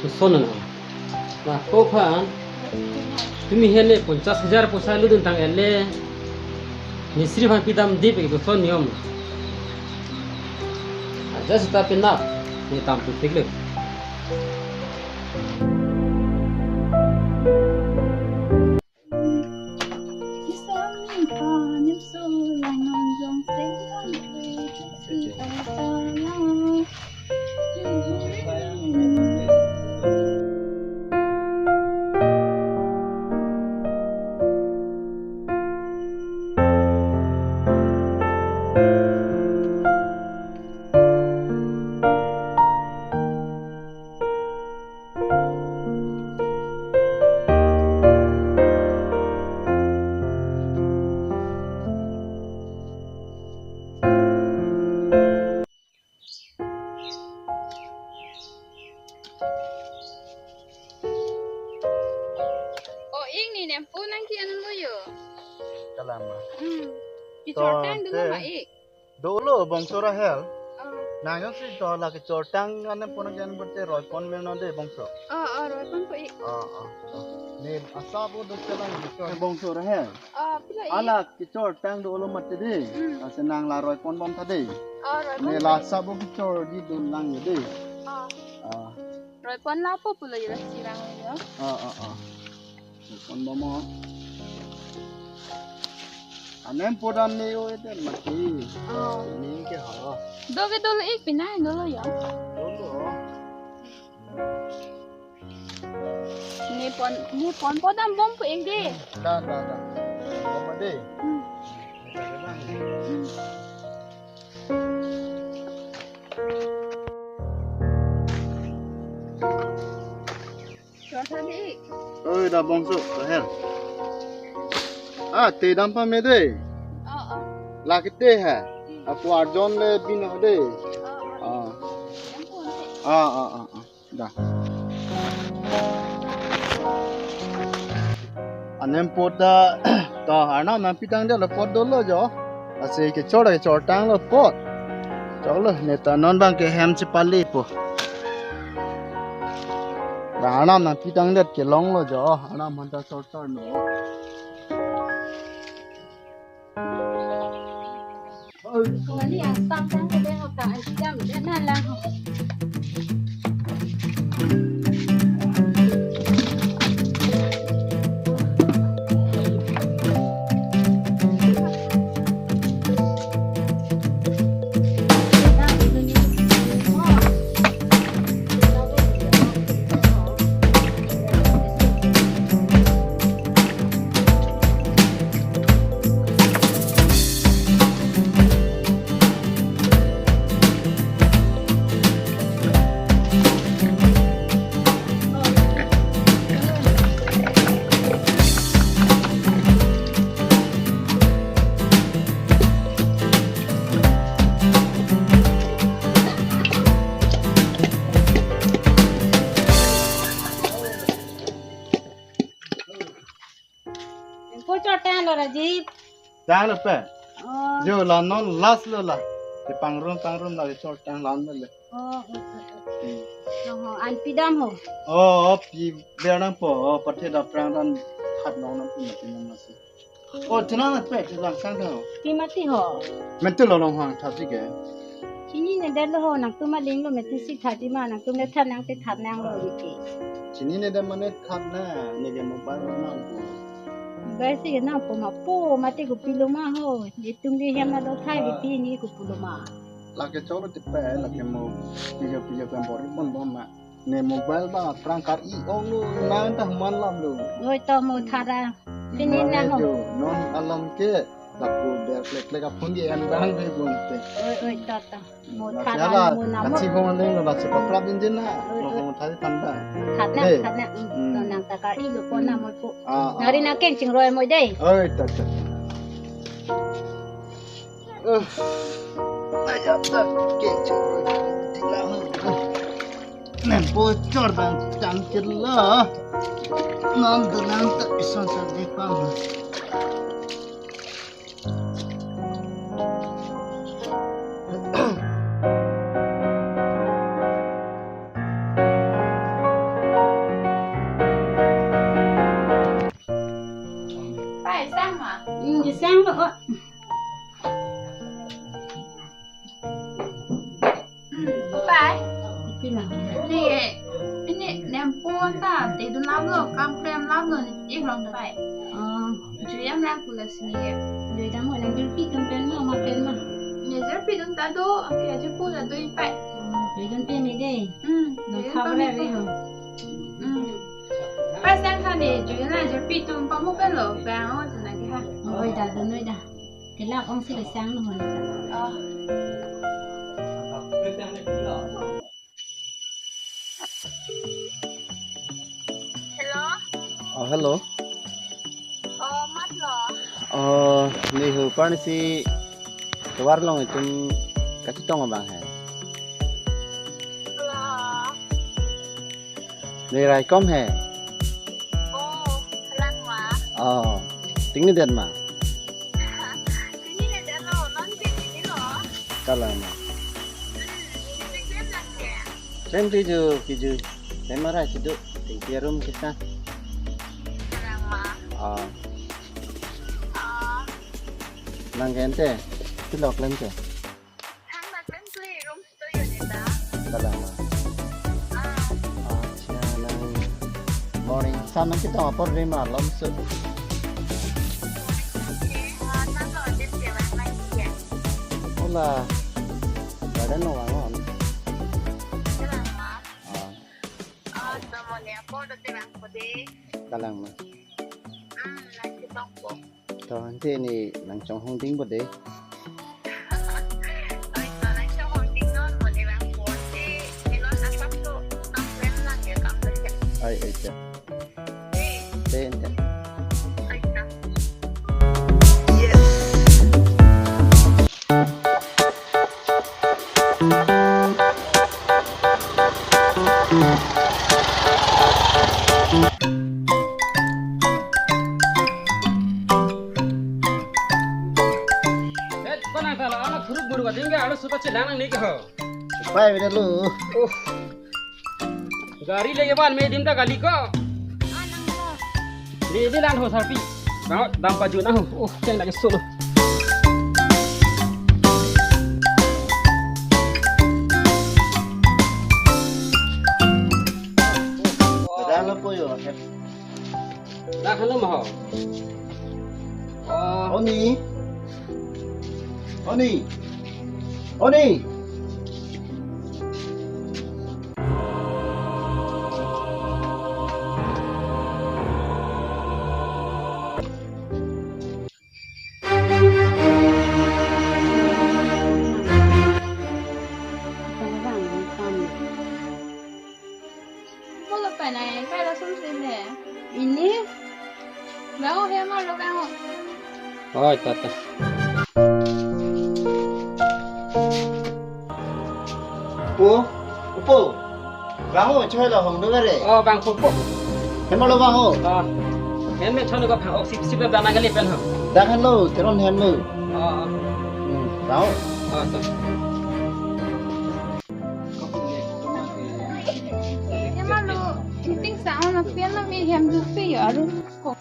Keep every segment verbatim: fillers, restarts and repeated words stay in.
Koson na. Na ko phan. Tumi hele ponchas hajar poisa ludun tang ele. Misri phan pidam dip ke koson niom. Aja sita pinap. Ne tam putik le. O, ik, ne nempo nangke-en lo jo. Kalama. Hmm. Kechortang dolo ma ik? Dolo, bongso Rahel. Oh. Nang jongsi to la kechortang anempo nangke-en pute roipon mena de bongso. Oh, oh, roiponpo ik. Oh, oh, oh. Ne asap o do chelang kechor. Bongso Rahel. Oh, pilo ik. Ala kechortang dolo mati de. Hmm. Lasi nang la roipon bom tha de. Oh, roipon. Ne la asap o kechorji dolang de. Oh. Ah. Roipon lapo pulo jo, sirang jo. Ah, ah, ah. Roipon bom o. Anempo dam ne o ete mati. Oh. Ne ke ho. Do ke dolo ik, pinai dolo jo. Dolo. Nepon, nepon po dam bompo ik de. Da, da, da. Bom de. Hmm. Hmm. Chor tha de ik. Oi, da bongso, Rahel. Ah, te dam pame de. Oh, oh. La ke te ha. Hmm. Apo arjon le bin ho de. Oh, oh. Ah. Nempo nte. Ah, ah, ah, ah. Da. Anempo ta, ta Arnam nangpitang det apot dolo jo. Lasi kechor kechortang lo apot. Choklo, ne ta non bang ke hem chepalepo. Da Arnam nangpitang det kelong lo jo. Arnam aphan ta chorchor no. Kali ang tam tang ke de ho ka, ang sidam de na lang ho. Ko chor tanglo Rajiv. Tanglo pe. Oh. Jo la non last lo la. Te pangrum pangrum la chor tang la non le. Oh, oh, oh, oh. Hmm. Oh, an pidam ho. Oh, oh, pi ber nangpo. Oh, pathe da prang dan hat nong nang pi mati nang masi. Oh, tenang pe, tenang sang tang. Pi mati ho. Mentu lo long hang tha si ke. Chinine det lo ho, nangtum aling lo methesi thati ma, nangtum le than nang te than nanglo iti. Chinine det mane than na, ne ke mobile lo nangpo. Mobile si ke nangpo ma, po mati ko pilo ma ho. Itum ke hem na do thai iti ne ko pulo ma. Lake cholo te pe, lake mo pijo pijo kan bor pon bom ma. Ne mobile ba prang kar-i ong lo, nang ta human lam lo. Oi to mo thara. Sini na ho. Jo, non alam ke lapu der klek klek apun di en bang be bun te. Oi, oi, to, to. Mo thara mo namo. Achi hong leng lo, achi paprap din din na. Oi, oi. Lo hong thari tanda. Tha na, hey. Tha na. Hmm. To nang ta kar-i lo pon na mo po. Ah, ah. Nari na keng chingroi mo dei. Oi, to, to. Eh. Ayat ta keng chingroi. Di na ho. Nempo chor bang tang chirlo. Non dolang ta ison sa di pam. Ang lo, oh. Pai. Pila? Ni, ini nempo ta, te dun lam lo, kam klem lam lo, ni ik long pai. Oh. Juyam lang pula sini. Juyam mo lang jirpi tum pen ma, ma pen ma. Ni jirpi tum ta do, angke jirpo ta do ik pai. Oh, juyam pen ni dei. Hmm, no juyam khabar pen ni. Ri ho. Hmm. Pai sang khan ni, juyam lang jirpi tum pamu pen lo, bang o, juyam lang ke ha. Oi da, dun oi da. Kelak ong si le sang no hon. Oh. Hello? Oh, hello. Oh, mat lo. Oh, ni hu parnisi tovar along itum kachetong abang he. Hello. Ni raikom he. Oh, kalang ma. Oh, tingni det ma. Tingni det lo, non tingni lo. Kalang ma. Hmm, tingni det lang ke. Klem kiju, kiju. Klem arai kiju. Tingpi arum kisa. Kalang ma. Ah. Ah. Nang gente. Pilo klem ke. Thang na klem kli, room to unit a. Kalang ma. Ah. Acha, nang morning sun nangchetong apor rim arlo musu. Okay, ah, nang lo din ke bang nang ke. Hola. Garden lo vang on. Kalang ma. Ah. Ah, to mo ne apor do te bang ko de. Kalang ma. Hmm, nangchetong po. To ante ni nangchonghong ding bo de. Oi, to nangchonghong ding non mo de bang ko. Te, ni non asap to, kam klem lang ya, kam klem. Ai, ai, cha. Te. Te, ante. Oi, to. Yes. Het, konang tala, anak thuruk buru ka dingga, alu suka chelang nang nik ho. Pai beda lu. Uh. Gari lagi ban me dim ta kali ko. Di, di lang ho sarpi. Bang, dam paju na ho. Uh, ceng lagi solo. Padahal po yo. Dah, halo mo ho. Oh. Oni. Oni. Oni. Mo lo pai nai, pai lo sum sum le. Ini? Bang o, hem arlo bang o. Oi, tata. Po, po. Bang o, choi lo hong do gare. Oh, bang po po. Hem arlo bang o. Oh. Hem me chon ko phang oksip sip dan nang kali pen ho. Dak han lo, teron hem lo. Oh. Hmm, bang o. Oh, to. Ema lo, meeting sa-ong na pian na mi hem dukpe yo aru ko.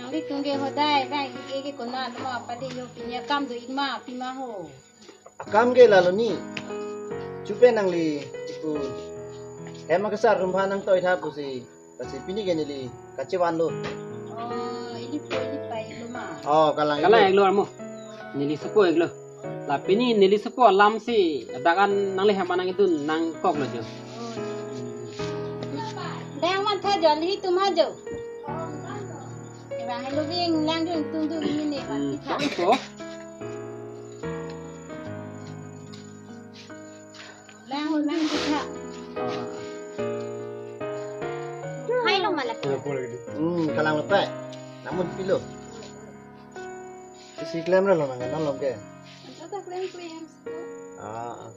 Nanglitum ke hodai, bai ke ke kona tama padi yo pinya kam do ik ma, pima ho. Akam ke lalo ni. Chupe nangli iku. Hem akesar rumpha nangtoi tha pusi. Lasi pini ke neli kachevan lo. Oh, ili po, ili pai lo ma. Oh, kalang. Kalang ik lo. Ik lo armo. Neli sopo ik lo. La pini neli sopo alam si dakan nangli hem anang idun nangkok lo jo. Oh. Dang man tha jo, litum ha jo. Bang helo bing lang jo, tung tung mini bang. Hmm, kita. Ko. Lang, lang kita. Hai lo malak. Hmm, kalang lepe. Namun pilo. Isi klem lo nang, nang lo ke. Kita klem klem. Ah.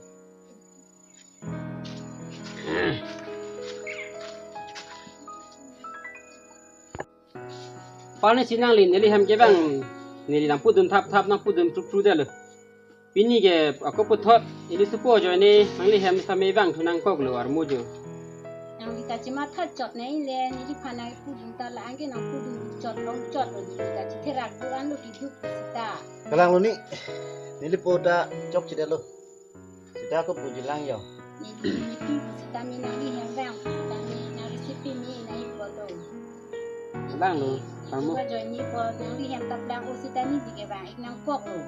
Parnisi nangli, neli hem ke bang, neli nangpudun thap thap, nangpudun truk truk detlo. Pini ke ako puthot, ili sopo ajoine, nangli hem same bang thu nangkok lo armo jo. Nangli ta chematha chot nai le, neliphan nangpudun ta la-an ke nangpudun chot long chot lo, neli ta chetherak do-an lo keduk seta. Kalang lo ni, nelipo ta chokchedetlo. Seta kopu jilang yo. Neli nipi pu seta me nangli hem vang pu seta me nangli sipi me nangli pulo. Kalang lo, armo. Suka join ni po nangli hem ta plang o seta neli ke vang ik nangkoklo.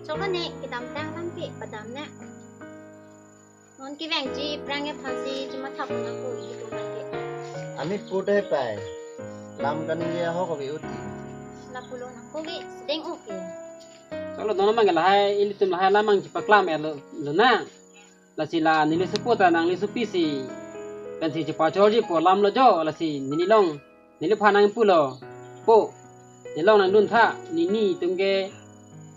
Choklo ne, kedamtang tangte padam na. Non kevangji aphrang aphansi chematha pon nangpo ilitum abang ke. Ami pu dai pai. Lam kaningje ahok ave uti. Lapulo nangpo ke, sedeng o ke. Choklo, non abang ke lahai, ilitum lahai lam abang chepaklam-et lo, lo na. Lasi la neli sopo ta nangli sopi si pensi chepachorji pu alam lo jo, lasi neli long. Neliphan nangpulo, po, nelong nangdun tha, nelitum ke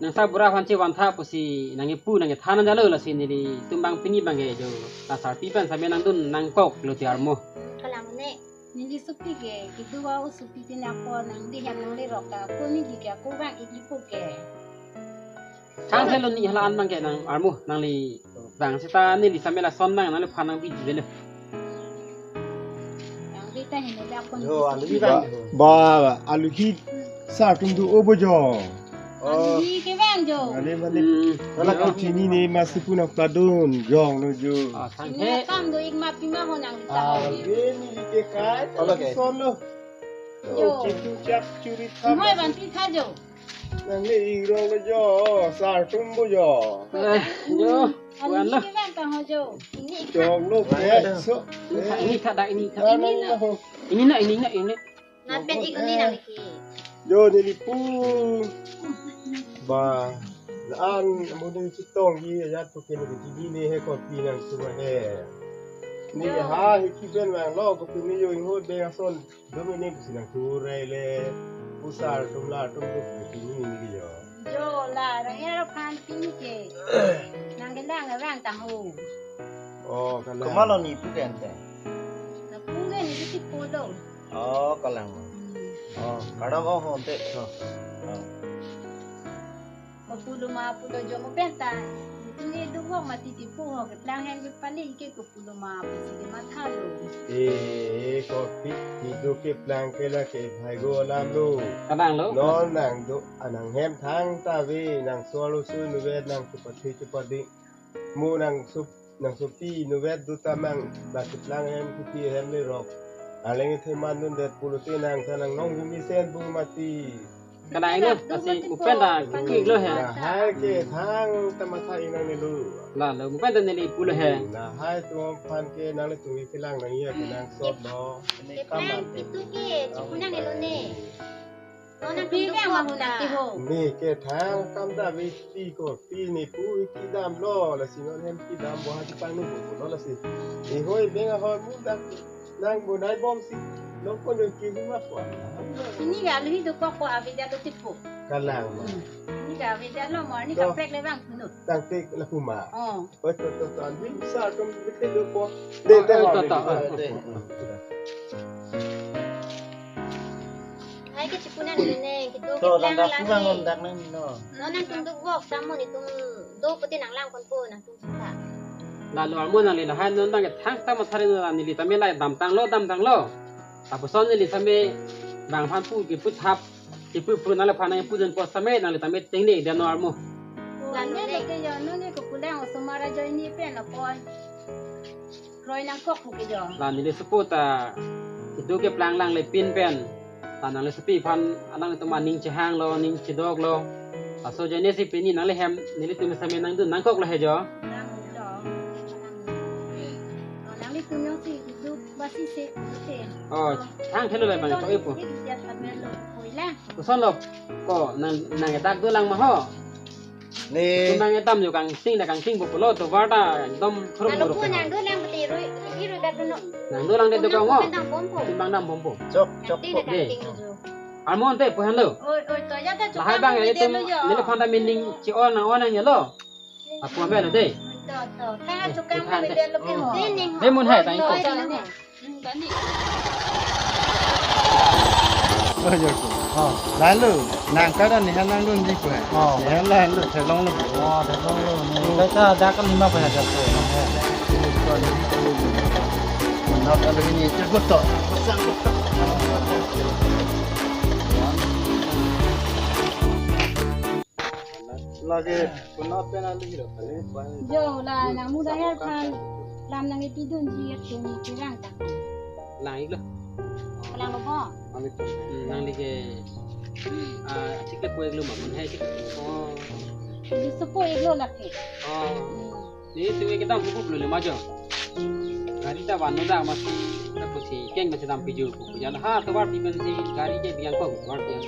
nangsa bura aphan chevan tha pusi nangkepu nangkethan nangjalo, lasi nelitum abang pini abang ke jo, la sarpi pen same nangdun nangkoklo ti armo. Kalang ne. Neli sopi ke, keduk a-o sopi ti nangpo nangli hem nanglerok ta, ko neli ke, ko vang ik lipo ke. Thang thelo ni hala-an abang ke nang armo nangli vang seta neli same lason abang nangliphan nangpiji avelo. Nangli ta hini le apon. Jo, isi aluhi pi vang. Ba, ba, aluhi sar atum do o bo jo. Oh. Aluhi kevang jo. Mane, mane. Hmm. Hala ko chini ne masi pu nangpadun jong lo jo. Ah, thang ini the. Kam do ik ma pi ma ho nangli ta. Ah, aluhi. Be neli ke kai. Hala ke. Son lo. Jo. Chitu chak churi tham. Moi ban pi tha jo. Nangli irong lo jo, sar atum bo jo. Eh, jo, aluhi wan lo. Kevang ta ho jo. Ini ik tha. Jong lo ke, so. Ini tha, ini tha, dak, ini tha. Ini na. Ini na, ini na, ini. Lapen ik un-e nangli ke. Jo, neli pu. Ba, la-an, mo ni chetongji ajat pu ke neli ke chini ne he kopi nang suma he. Ni jo. Ha, he kiben vanglo, kopi ni jo inghot be ason. Dum ini pusi nangthurai le, pusar atum la atum tu pini ini ke jo. Jo la, rang er aphan pini ke. Nangkelang vang ta ho. Oh, kalang. Komat lo ni pu ke ante? Lapu ke neli ti pulo. Oh, kalang. Hmm. Oh, kadam oh, ho, ante. Oh. Oh. Kopulo ma pulo jo mo pen ta. Neli dukvok mati ti pu ho, keplang hem kepali ke kopulo ma pusi kemathalo. Eh, kopi ti do keplang ke la ke bhai go alam lo. Kalang lo. Non nangdo, ah, nanghem thangta ave, nangso arloso inutvet, nangsopathi chopadi. Mo nangso, nangsopi inutvet do ta mang, ba keplang hem kopi hem lerok. Aleng the mandundet pulote nang ta nangnong humi sen bu mati. Kalang lo, lasi mo pen ta kekik lo he. Lahai ke thangta matha inang ne lo. La lo, mo pen ta neli pulo he. Lahai atum aphan ke nanglitum kelang nang ya ke nangsot lo. Keplang itu ke, chipu nang ne lo ne. Non nangtum dukvok ta. Ni ke thang kam ta vi ti ko. Pini pu iki damlo, lasi non hem kedam bo ha chepangno bo lo lasi. Ni hoi beng ahoi mu dak nang bo nai bom si. Nong ko nong kini ma ko. Pini ke aluhi dokok ko avedetlo ti pu. Kalang ma. Hmm. Pini ke avedetlo, mo arni kaprek le vang puno. Tangte lapu ma. Oh. Oi, to, to, to, aluhi sar atum bete dokok. De, de, to, to, to, to. De. Hai ke chipu nang ne, keduk to, keplang lang dak lang pulang ne. Dak nang no. Non nangtum dukvok ta mo, netum do pute nanglang ponpo nangtum seta. La lo armo nangli lahai non abang ke thangta matha ri, neli tame lahai damtanglo, damtanglo. Lapuson neli tame bang aphan pu kepu thap, kepu pu nangliphan nangpudun po same nangli tame tengne dia no armo. La lo ne. Ke jo non ne kopulang osomar ajoine pen apon. Kroi nangkok pu ke jo. La neli sopo ta keduk keplang lang le pin pen. La nangli sopi aphan alangtum aning chehanglo, aning chedoklo. Laso ajoine si pini nangli hem nelitum same nangdun nangkoklo he jo. Nanglo. Nanglitum jongsi keduk basi se pute. Oh, thang thelo le bang to ipo. Keduk dia tame lo koila. Koson lo ko nang nangkedak dolang ma ho. Ne. Tum nangkedam jo kangting da kangting bo pulo tovar ta ekdom khrung. Lalu muruk pu ya. Nangdo lang pati rui, ini rui dak dulu. Nangdo lang de do kang o. Tum nang dam bompo. Tum nang dam bompo. Chok, chok, kangting da chok. Kangting jo. Armo ante pu henlo. Oi, oi, to ya ta chok. Lahai bang ya tum neli phanta meaning chi on nang on nang ya lo. Apu ambe lo de. To, to. Kang chok kang me de lo ke ho. Dei mun hai tang ko. Oi, oi, oi. Oh, lalu, nang kada ni han nangdunji ko hai. Oh. Ni han lalu, thelong lo. Oh, thelong lo ni. Hmm. Kata dak kan lima pa ya dak ko. Nat alu ini cegot to. Pasang to. Lake, kuna pen alu hiro kali. Jo, la nang muda her phan lam nangkepidunji atum cherang ta. Lang-iklo. Kalang lo bo. Alu to. Hmm, nangli ke, ah, chikle po-iklo ma, mun hai chikle. Oh. Di sopo-iklo lake. Oh. Hmm. Netum ke kedam sopo pulo le ma jo. Gari ta vannon dak masi. Lapusi keng masi dampi jo pu. Jan ha tovar pi pensi gari ke biang ko tovar biang.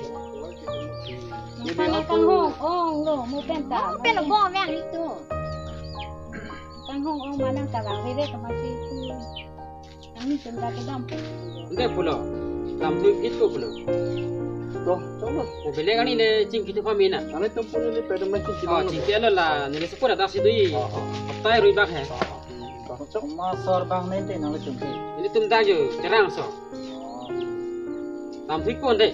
Mapana kanghong ong lo, mo pen ta. Mo pen lo bo yang itu. Kanghong ong manang ta vang veve ke masi tu. Ang ni tum ta kedam. Ante pulo. Damthuiphit ko pulo. To, cholo. O bele kani ne chingki thu kami na. Nangtum pulo ni pedam chingki. Oh, chingki alo la, neli sepura dasi dui. Oh, oh. Hapta rui bak he. Oh, oh. Chok ma sor bang ne te nangtum ke. Nelitum ta jo, cherang so. Oh. Damthui pon de.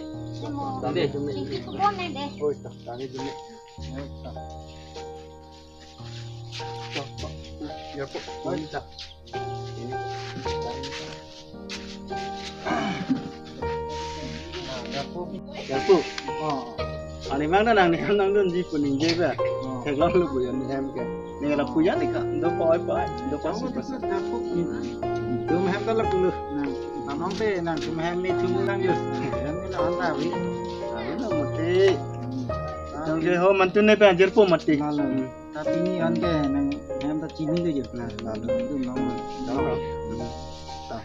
Dam de. Chingki thu pon ne de. Oi, ta, dam de. Oi, ta. Ya po. Oi, ta. Ya po. Oh. Ani mang na nangning hem nangdunji pu ningje ba. Oh. Theklonglo pu ya ni hem ke. Ni la pu ya ni ka. Do poi poi. Do poi. Kamu poi. Itu satu. Tum hem ta la pulu. Nang, tamong te nangtum hem ni thum nang yo. Hem ni la on ta vi. Avi no mati. Jong je ho mantun ne pe anjir po mati. Malam. Tapi ni on ke nang hem ta chini lo yo. Nah, lalu. Itu nong. Nong. Ta.